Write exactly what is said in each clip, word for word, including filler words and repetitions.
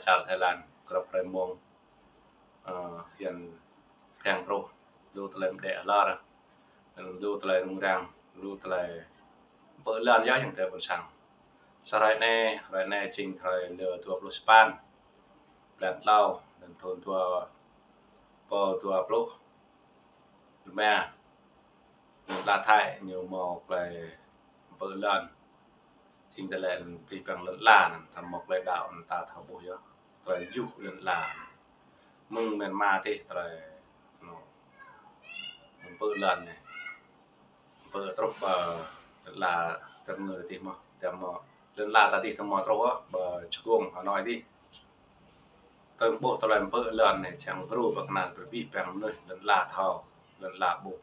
čar Thái Lan, grăp hrơi mông, ơ, hiư̆m phiăng truh, lu tơlơi mơdĕ hlơr, lu tơlơi rŭng răng, lu tơlơi pơư lŏn yơh ayŏng adơi ƀôn sang. Sa hrơi anai, hrơi anai jing hrơi lơ dua pluh sapăn, blan klâo, blan thun dua rơbâo dua pluh rơma. Lŏn ala Thái ñu hmâo tơlơi pơư lŏn. Jing tơlơi abih bang lŏn ala anŭn, ta hmâo tơlơi đaŏ anŭn ta thâo ƀuh yơh. Tơlơi juh lŏn ala. Mơ̆ng Myanmar tih tơlơi anŭn pơư lŏn anai. Pơư truh pơ lŏn ala tơngơ̆ tih mơ̆n. Tơma lŏn ala ta tih tơma truh pơ Jagung Hà Nội tih. Tơ̆ng ƀuh tơlơi pơư lŏn anai, čang gru pơkơnăl brơi abih bang mơnuih lŏn ala thâo, lŏn ala ƀuh.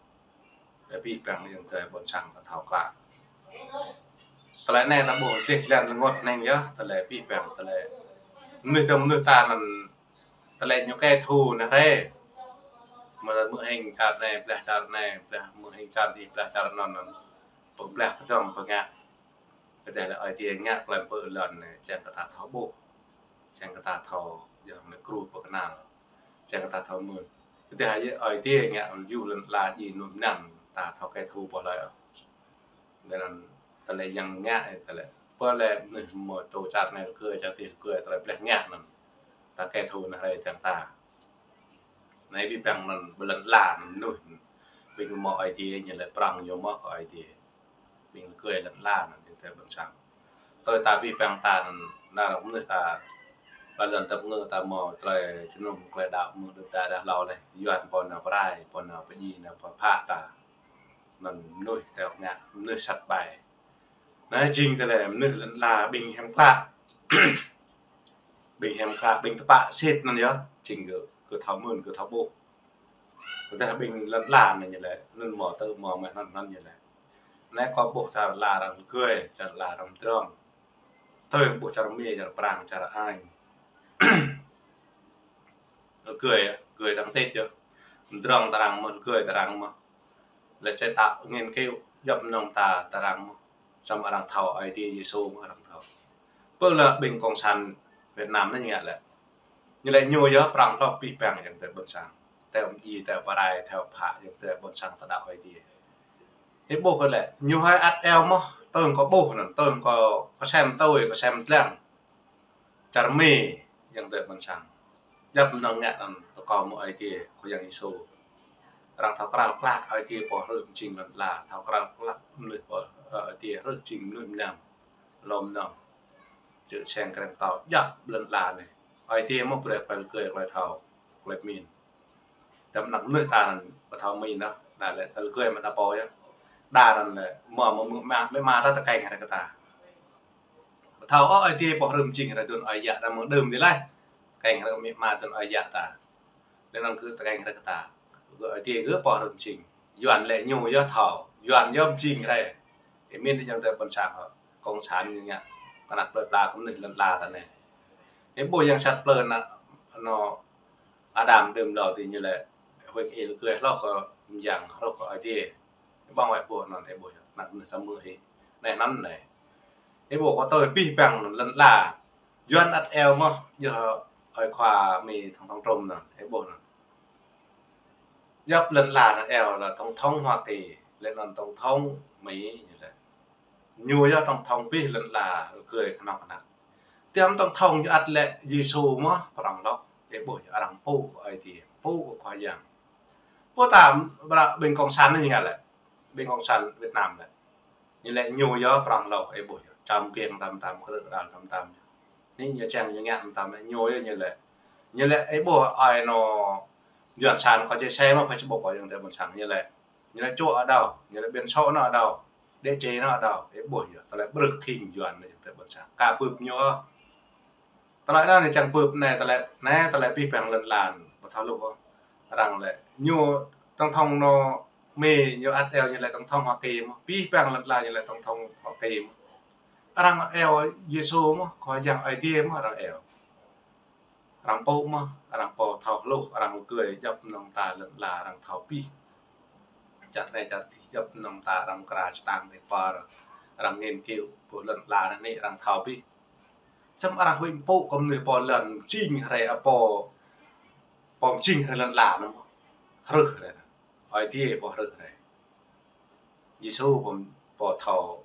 Abih bang ayŏng adơi ƀôn sang ta thâo klă. Tơlơi anai ta ƀuh dleh dlan rơngot anai yơh, tơlơi abih bang tơlơi mơnuih tơ̆ng mơnuih ta anŭn tơlơi ñu kẻ thù anai hrơi. Mơ̆ mơ̆ng hing čar anai, blah čar anai, blah mơ̆ng hing čar tih, blah čar anŭn anŭn. Pơblah pơdơ̆ng pơngă. Tơdah lĕ Ơi Adai ngă tơlơi pơư lŏn anai, čang kơ ta thâo ƀuh. Čang kơ ta thâo, yơh mơ̆ gru pơkơnăl. Čang kơ ta thâo mơ̆n. Tơdah lĕ Ơi Adai ngă juh lŏn ala jing mơnŭ mơnam, ta thâo kẻ thù pô hlơi ôh. Anŭn tơlơi yang ngă, tơlơi. Pô lĕ mơnuih hmâo čô čar anai rơgơi, čar tih rơgơi, tơlơi blah ngă anŭn. Ta kẻ thù anai hrơi tơ̆ng ta. Anai abih bang anŭn ƀơi lŏn ala anŭn mơnuih. Ƀing hmâo Ơi Adai ñu lĕ prŏng ñu hmâo kơ Ơi Adai. Ƀing rơgơi lŏn ala anŭn ayŏng adơi ƀôn sang. Tui ta abih bang ta anŭn, anŭn mơnuih ta, ƀơi lŏn tơpơngơ̆ ta hmâo tơlơi jơnum tơlơi đaŏ mơ̆ng đưm đă đah hlâo leh. Yuan pô nao pơrai, pô nao pơdjai, nao pơphă ta. Anŭn mơnuih tơ̆ng ngă, mơnuih sat ƀai. Anai jing tơlơi mơnuih lŏn ala ƀing hiam klă. Ƀing hiam klă, ƀing tơpă sĭt anŭn yơh, jing kơ, kơ thâo mơ̆n, kơ thâo ƀuh. Tơdah ƀing lŏn ala anai ñu lĕ, anŭn hmâo tơ hmâo mơ̆ anŭn anŭn ñu lĕ. Anai kâo ƀuh čar ala arăng rơgơi, čar ala arăng pơdrŏng. Tui ƀuh čar Mi, čar Prang, čar Anh. Rơgơi, rơgơi tơ̆ng tĭt yơh. Pơdrŏng tơrăng mơ̆, rơgơi tơrăng mơ̆. Lĕ čĕ ta ngên kêu djŏp mơnơ̆ng ta tơrăng mơ̆n. Samơ̆ arăng thâo Ơi Adai Yêsu mơ̆n arăng thâo. Pơ lĕ ƀing cộng sản Việt Nam anai ñu ngă lĕ. Ñu lĕ ñu yơh prŏng hloh abih bang ayŏng adơi ƀôn sang. Tơ̆ng djai, tơ̆ng pơrai, tơ̆ng phă ayŏng adơi ƀôn sang ta đaŏ Ơi Adai. Ih ƀuh kơ lĕ, ñu hơi ăt eo mơ̆n, tơ̆ng kâo ƀuh anŭn, tơ̆ng kâo, kâo sem tui, kâo sem dlăng. Čar Mi, ayŏng adơi ƀôn sang. Djŏp mơnơ̆ng ngă anŭn, kâo mơ̆ Ơi Adai, kâo Yang Yêsu. Arăng thâo krăl klă Ơi Adai pô hrih mơjing lŏn ala, thâo krăl klă mơnuih pô, ơ, Ơi Adai hrih mơjing mơnuih mơnam, lŏm mơnam. Čư̆ seng krem tâo, djŏp lŏn ala anai. Ơi Adai mơ̆ brơi tơlơi rơgơi, tơlơi thâo, tơlơi pơmĭn. Tơdah anăp mơnuih ta anŭn ƀu thâo pơmĭn ôh, đa lĕ tơlơi rơgơi mă ta pô yơh. Đa anŭn lĕ mơ̆ mơ̆ mă, mă, mă ta tơkeng hrơi kơ ta. Ƀu thâo ôh Ơi Adai pô hrih mơjing hrơi dŭn ơi yă ta mơ̆ng đưm dih laih. Tơkeng hrơi mă mă dŭn ơi yă ta. Lĕ anŭn kơ tơkeng hrơi kơ ta. Kơ Ơi Adai kơ pô hrih mơjing. Yuan lĕ ñu yơh thâo. Yuan yơh mơjing hrơi. Ih pơmĭn ayŏng adơi ƀôn sang hŏ. Cộng sản ñu ngă. Kơnăk plơi pla kơ mơnuih lŏn ala ta anai. Ih ƀuh yang sat plơi anŭn, anŭn Adam đưm hlâo tih ñu lĕ, huĭ kơ ih rơgơi hloh kơ mơyang, hloh kơ Ơi Adai. Ƀơ̆ng wơ̆t ƀuh anŭn, ih ƀuh yơh, anăp mơnuih ta mơ̆ hĭ. Anai anŭn anai. Ih ƀuh kơ tui abih bang anŭn lŏn ala. Yuan ăt eo mơ̆n, yơh ơi khua Mi Tổng thống Trump anŭn, ih ƀuh anŭn. Djŏp lŏn ala anŭn eo lĕ Tổng thống Hoa Kỳ, lĕ anŭn Tổng thống Mi ñu lĕ. Ñu yơh Tổng thống abih lŏn ala rơgơi kơnơ̆ng kơnăk. Tơdah Tổng thống ñu ăt lĕ Yêsu mơ̆n prŏng hloh, ih ƀuh arăng pơpŭ kơ Ơi Adai, pơpŭ kơ Khua Yang. Pô ta ƀră ƀing cộng sản anai ñu ngă lĕ, ƀing cộng sản Việt Nam lĕ. Ñu lĕ ñu yơh prŏng hloh, ih ƀuh yơh. Čăm piêng tam tam, krư̆ kơdal tam tam. Anai ñu čang ñu ngă tam tam, ñu yơh ñu lĕ. Ñu lĕ ih ƀuh ai anŭn Yuan san kâo chia sẻ mơ̆ Facebook kâo ayŏng adơi ƀôn sang ñu lĕ. Ñu lĕ čô adih, ñu lĕ biển số anŭn adih, địa chỉ anŭn adih, ih ƀuh yơh, tơlơi ƀrư̆ khĭng Yuan anŭn ayŏng adơi ƀôn sang. Ka bưp ñu ôh. Tơlơi anŭn anai čang bưp anai, tơlơi anai, tơlơi abih bang lŏn ala, ƀu thâo hluh ôh. Arăng lĕ, ñu Tổng thống anŭn Mi ñu ăt eo ñu lĕ Tổng thống Hoa Kỳ mơ̆n, abih bang lŏn ala ñu lĕ Tổng thống Hoa Kỳ mơ̆n. Arăng eo Yêsu mơ̆n, Khua Yang Ơi Adai mơ̆n arăng eo. Arăng pơpŭ mơ̆n, arăng pô thâo hluh, arăng rơgơi djŏp mơnơ̆ng ta lŏn ala, arăng thâo abih. Čar anai čar tih djŏp mơnơ̆ng ta arăng kra čơtang tơpă, arăng ngên kêu pơ lŏn ala anai arăng thâo abih. Čăm arăng huĭ pơpŭ kơ mơnuih pô lŏn jing hrơi, a, pô, pô jing hrơi lŏn ala anŭn. Hrơi hrơi. Ơi Adai pô hrơi hrơi. Yêsu pô, pô thâo,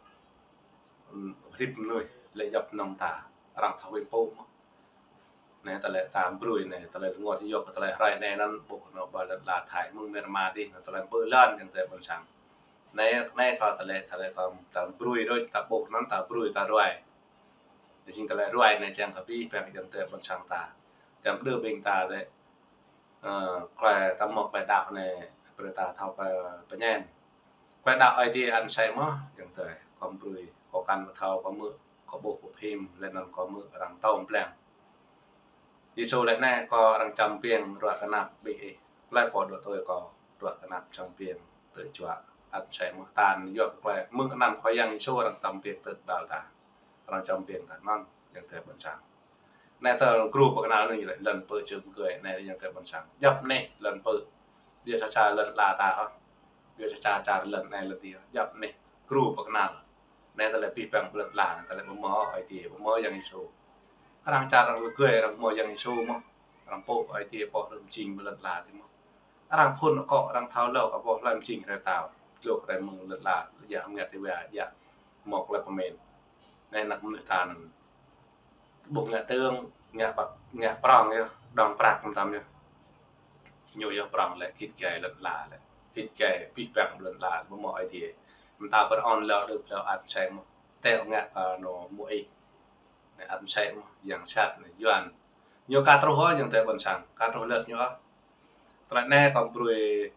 ưm, hơdip mơnuih lĕ djŏp mơnơ̆ng ta, arăng thâo huĭ pơpŭ mơ̆n. Anai tơlơi ta brơi anai, tơlơi rơngot yua kơ tơlơi hrơi anai anŭn ƀuh anŭn ƀơi lŏn ala Thái, mơ̆ng Myanmar dih, anŭn tơlơi ƀơi lŏn yang tơlơi ƀôn sang. Anai, anai kơ tơlơi, tơlơi kơ ta brơi đôč, ta ƀuh anŭn ta brơi ta ruai. Jing tơlơi ruai anai čang kơ abih bang yang tơlơi ƀôn sang ta. Čang đơ ƀing ta tơlơi, ơ, tơlơi ta mơ̆k tơlơi đaŏ anai, brơi ta thâo pơ-, pơñen. Tơlơi đaŏ Ơi Adai ăn sai mơ̆n, yang tơlơi, kơ brơi, kơ kăn thâo, kơ hmư̆, kơ ƀuh, kơ phim, lĕ anŭn kơ hmư̆ arăng tơm pleng. Yêsu laĭ anai, kơ arăng čăm piêng ruă kơnăp ƀing ih. Tơlơi pô dŏ tui kơ ruă kơnăp čăm piêng tơ juă ăn sai mơ̆n, tan yua kơ tơlơi mơ̆ng anăn Khua Yang Yêsu arăng čăm piêng tơ đaŏ ta. Arăng čăm piêng ta anŭn, yang tơlơi ƀôn sang. Anai tơlơi gru pơkơnăl anai lĕ lŏn pơ̆ čư̆ mơgơi, anai yang tơlơi ƀôn sang. Djŏp anai lŏn pơ̆. Djŏp čar čar lŏn ala ta hŏ. Djŏp čar čar lŏn anai lŏn dih hŏ. Djŏp anai gru pơkơnăl. Anai tơlơi abih bang lŏn ala, anai tơlơi pơmơ̆ Ơi Adai, pơmơ̆ Yang Yêsu. Arăng čar arăng lơgơi, arăng pơmơ̆ Yang Yêsu mơ̆n. Arăng pơ̆ Ơi Adai pô hrŏm jing ƀơi lŏn ala dih mơ̆n. Arăng phŭn akŏ, arăng thâo lŏ kơ pô hlăm jing hrơi tao. Tơlơi hrơi mơ̆ng lŏn ala, djă mơngat tơwai, djă mơ̆k lĕ pơmĭn. Anai anăk mơnuih ta anŭn. Ƀuh ngă tơ̆ng, ngă ƀă, ngă prŏng yơh, dŏng prăk mơtam yơh. Ñu yơh prŏng lĕ git gai lŏn ala lĕ. Git gai abih bang lŏn ala, pơmơ̆ Ơi Adai. Mơta pơrơ̆n lŏ đơ̆p lŏ ăn sai mơ̆n. Tơl ngă, ơ, anŭn mơ̆ ih. Anai ăn sai mơ̆n, yang sat anai, Yuan. Ñu ka truh ôh, yang tơlơi ƀôn sang. Ka truh lŏn ñu ôh. Tơlơi anai kơ brơi,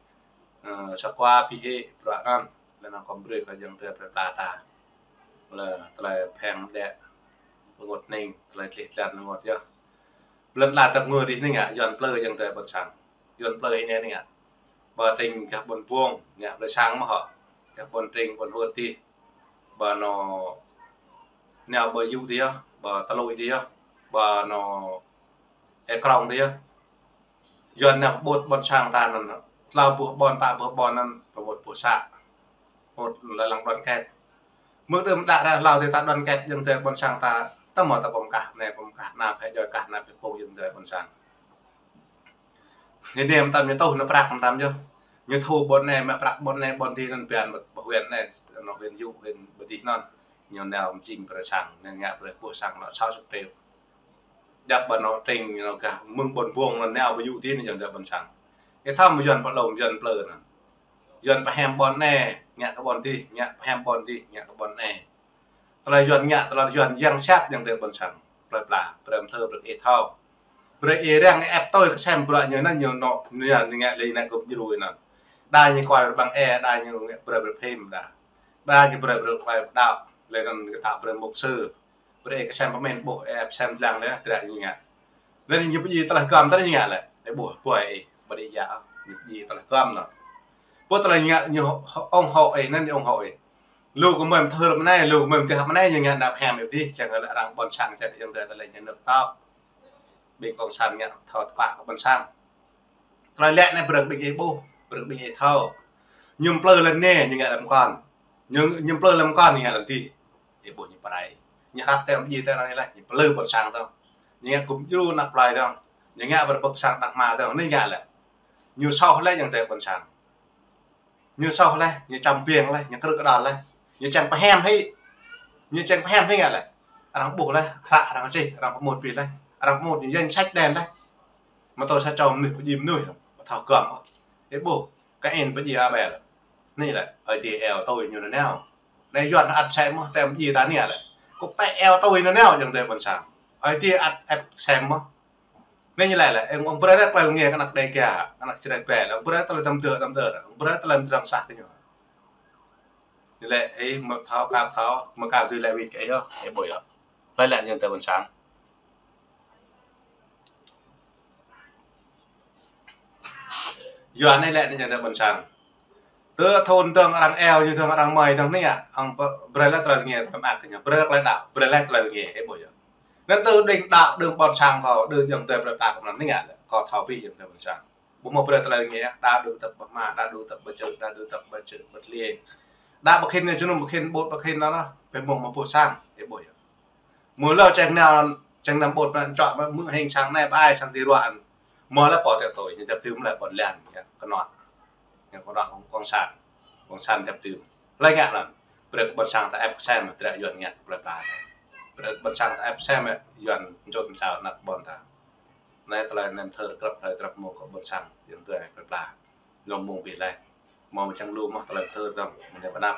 ơ, sa kua pih hĭ, bruă anŭn. Lĕ anŭn kơ brơi kơ yang tơlơi plơi pla ta. Lĕ tơlơi pheng đĕ, rơngot hning, tơlơi tlih tlan rơngot yơh. Lŏn ala ta ngui dih anai ngă, Yuan plơi yang tơlơi ƀôn sang. Yuan plơi hĭ anai ngă. Ƀơi tring gah ƀôn Buông, ngă plơi sang mơ̆n hŏ. Gah ƀôn tring, ƀôn hur dih. Ƀơi anŭn nao ƀơi yŭ dih yơh, ƀơi tơlơi dih yơh. Ƀơi anŭn ê krong dih yơh. Yuan nao pơƀut ƀôn sang ta anŭn, tlâo boh ƀôn, pă boh ƀôn anŭn, pơƀut boh să. Pơƀut lăng đoàn kết. Mơ̆ng đưm đă ră hlâo dih ta đoàn kết, yang tơlơi ƀôn sang ta, ta mơ̆ ta pơm kah anai, pơm kah anŭn, phe djoi kah anŭn, phe pô yang tơlơi ƀôn sang. Ñu nem tam ñu tuh, ñu prăk tam yơh. Ñu thu ƀôn anai, mă prăk ƀôn anai, ƀôn dih anŭn bian ƀơi huyện anai, anŭn huyện yŭ, huyện ƀơi dih anŭn. Ñu nao mơjing brơi sang, ñu ngă brơi boh sang anŭn sáu chục triệu. Djŏp ƀơi anŭn tring anŭn gah mơ̆ng ƀôn Buông anŭn nao ƀơi yŭ dih anŭn yang tơlơi ƀôn sang. Ih thâo mơ̆ Yuan pơlom, Yuan plơi anŭn. Yuan pơhiam ƀôn anai, ngă kơ ƀôn dih, ngă pơhiam ƀôn dih, ngă kơ ƀôn anai. Tơlơi Yuan ngă, tơlơi Yuan yang sat yang tơlơi ƀôn sang. Plơi pla, brơi mơthơ brơi ih thâo. Brơi ih răng ih ĕp tui kơ sem bruă ñu anŭn ñu anŭn, ñu ngă lĕ anai gơ̆p djru anŭn. Đa ñu kuai ƀăng e, đa ñu ngă brơi brơi phim đa. Đa ñu brơi brơi kuai đaŏ, lĕ anŭn kơ ta brơi mục sư. Brơi ih kơ sem pơmĭn ƀuh, ih ĕp sem lăng lĕ, dră ñu ngă. Lĕ ñu pơjing tơlơi gơ̆m tơlơi ñu ngă lĕ. Ih ƀuh, ƀuh ih, ƀơi dih yơh, ñu pơjing tơlơi gơ̆m anŭn. Ƀuh tơlơi ñu ngă, ñu ủng hộ ih, anŭn ñu ủng hộ ih. Lu kơ mơ̆n thơr mơnai, lu kơ mơ̆n tih mơnai, ñu ngă nao pơhiam ih dih, čang lĕ arăng ƀôn sang čang yang tơlơi tơlơi ñu nơ̆k tao. Ƀing cộng sản ngă thâo tơpă kơ ƀôn sang. Tơlơi lĕ anai brơi ƀing ih ƀuh, brơi ƀing ih thâo. Ñu plơi lĕ anai, ñu ngă lăm kon. Ñu, ñu plơi lăm kon, ñu ngă lăm dih. Ih ƀuh ñu pơrai. Ñu hrăp tơm djai tơm anai lĕ, ñu plơi ƀôn sang tơm. Ñu ngă gơ̆p djru anăk plơi tơm. Ñu ngă brơi ƀơ̆k sang đah ma tơm, anai ngă lĕ. Ñu soh lĕ yang tơlơi ƀôn sang. Ñu soh lĕ, ñu čăm piêng lĕ, ñu krư̆ kơđăl lĕ. Ñu čang pơhiam hĭ. Ñu čang pơhiam hĭ ngă lĕ. Arăng ƀuh lĕ, hră arăng čih, arăng pơmŭt pih lĕ. Arăng pơmŭt ñu danh sách đen lĕ. Mơ̆ tơl sa čô mơnuih pơjing mơnuih, ƀu thâo gơ̆m ôh. Ih ƀuh, Kain pơjing Abel. Anai lĕ, Ơi Adai iâu tui ñu nanao. Anai Yuan ăt sem mơ̆n, tơm pơjing ta anai lĕ. Kŭk tĕ iâu tui nanao, yang tơlơi ƀôn sang. Ơi Adai ăt ĕp sem mơ̆n. Anai ñu laĭ lĕ, ơ, ơ, brơi lĕ tơlơi rơngiă kơ anăk Dêga, anăk Jrai Bel, ơ, brơi tơlơi tơm dơ̆, tơm dơ̆, brơi tơlơi tơm drăng sah kơ ñu. Ñu laĭ, ơ, mơ̆ thâo, kăp thâo, mơ̆ kăp tui laĭ wĭt kơ ih yơh, ih ƀuh yơh. Laĭ lĕ yang tơlơi ƀôn sang. Yuan anai lĕ anai yang tơlơi ƀôn sang. Tơ thun dơ̆ng arăng iâu, ñu dơ̆ng arăng mơi dơ̆ng anai ngă, arăng brơi lĕ tơlơi rơngiă tơlơi mơak kơ ñu, brơi lĕ tơlơi đaŏ, brơi lĕ tơlơi rơngiă, ih ƀuh yơh. Anŭn tơ đing đaŏ, đing ƀôn sang kâo, đing yang tơlơi plơi pla kâo anŭn anai ngă lĕ, kâo thâo abih yang tơlơi ƀôn sang. Ƀu mơ̆ brơi tơlơi rơngiă, đa đu tơ̆p ƀơi hma, đa đu tơ̆p ƀơi čư̆, đa đu tơ̆p ƀơi čư̆, ƀơi tơlơi. Đa ƀu khĭn ñu jơnum, ƀu khĭn ƀut, ƀu khĭn anŭn anŭn, pơmơ̆ng mơ̆ ƀuh sang, ih ƀuh yơh. Mơ̆ lơ čeng nao, čeng nao ƀut mă čuă mă mư̆ hing sang anai ƀai sang ti ruă. Mơ̆ lĕ pô tĕ tui, ñu tĕp tưm lĕ ƀôn lan, ñu kơnua. Ñu kơnua kông, kông sản. Kông sản tĕp tưm. Lĕ ngă anŭn. Brơi kơ ƀôn sang ta ĕp kơsem, dră Yuan ngă kơ plơi pla. Brơi kơ ƀôn sang ta ĕp kơsem, Yuan čut mơčao anăk ƀôn ta. Anai tơlơi nem thơ krăp, tơlơi krăp mơ̆ng kơ ƀôn sang, Yuan tui plơi pla. Lŏm mơ̆ng bih leh. Mơ̆ mơčang lu mơ̆ tơlơi thơ tơdang mơ̆ anai pơnăp.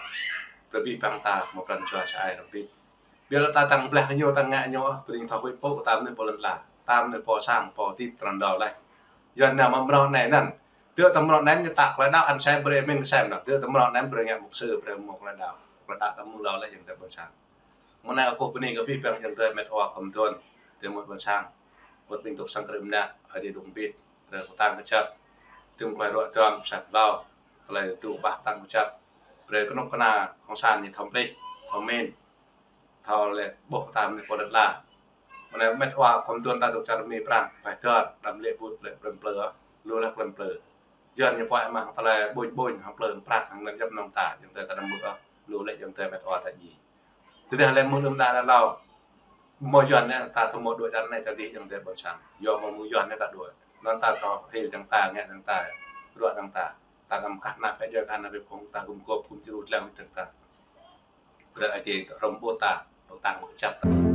Brơi bih bang ta mơ̆ pran jua sa ai rơbih. Biă lĕ ta tăng blah ñu, tăng ngă ñu, brơi ñu thâo huĭ pô, ta mơnuih pô lŏn ala. Ta mơnuih pô sang, pô tip tơnăn đôč leh. Yuan nao mă mrâo anai anŭn. Tơdah ta mrâo anai ñu ta klơi đaŏ ăn sem brơi mĭn kơ sem anŭn. Tơdah ta mrâo anai brơi ngă mục sư, brơi mơ̆ klơi đaŏ. Klơi đaŏ ta mơ̆ng lâo leh Yuan tui ƀôn sang. Mơ̆ anai kâo bơni kơ bih bang Yuan tui met wa khŏm tuan. Tui mơ̆ ƀôn sang. Mơ̆ ƀing dŏ sang krư̆ mơnă, Ơi Adai dŏ mbĭt. Brơi kơ tăng kơjăp. Tui mơ̆ klơi ruă duăm sa hlâo. Tơlơi tŭ ƀah tăng kơjăp. Brơi kơnuk kơna kông sản ñu thâo plih, thâo mĭn. Thâo lĕ ƀuh ta mơnuih pô lŏn ala. Mơ̆ anai met wa khŏm tuan ta dŏ čar Mi pran, ƀai dơr, đăm lĕ ƀut lĕ plơm plơ, lu lĕ plơm plơ. Yuan ñu pơai mă tơlơi ƀuñ ƀuñ, hăng plơm prăk, hăng lĕ djăp nong ta, Yuan tui ta đăm mư̆, lu lĕ Yuan tui met wa ta ji. Tơdah lĕ mơ̆ lơ̆m ta đa lâo. Mơ̆ Yuan anai ta tơmơ̆ đuaĭ čar anai čar dih Yuan tui ƀôn sang. Yua mơ̆ mơ̆ Yuan anai ta đuaĭ. Anŭn ta thâo hil dăng ta, ngă dăng ta, ruă dăng ta. Ta đăm kah nă pĕ djuai kah nă pĕ phung ta gum gôp gum djru dlăng dăng ta. Brơi Ơi Adai rŏm ƀut ta, pơtăng kơjăp ta.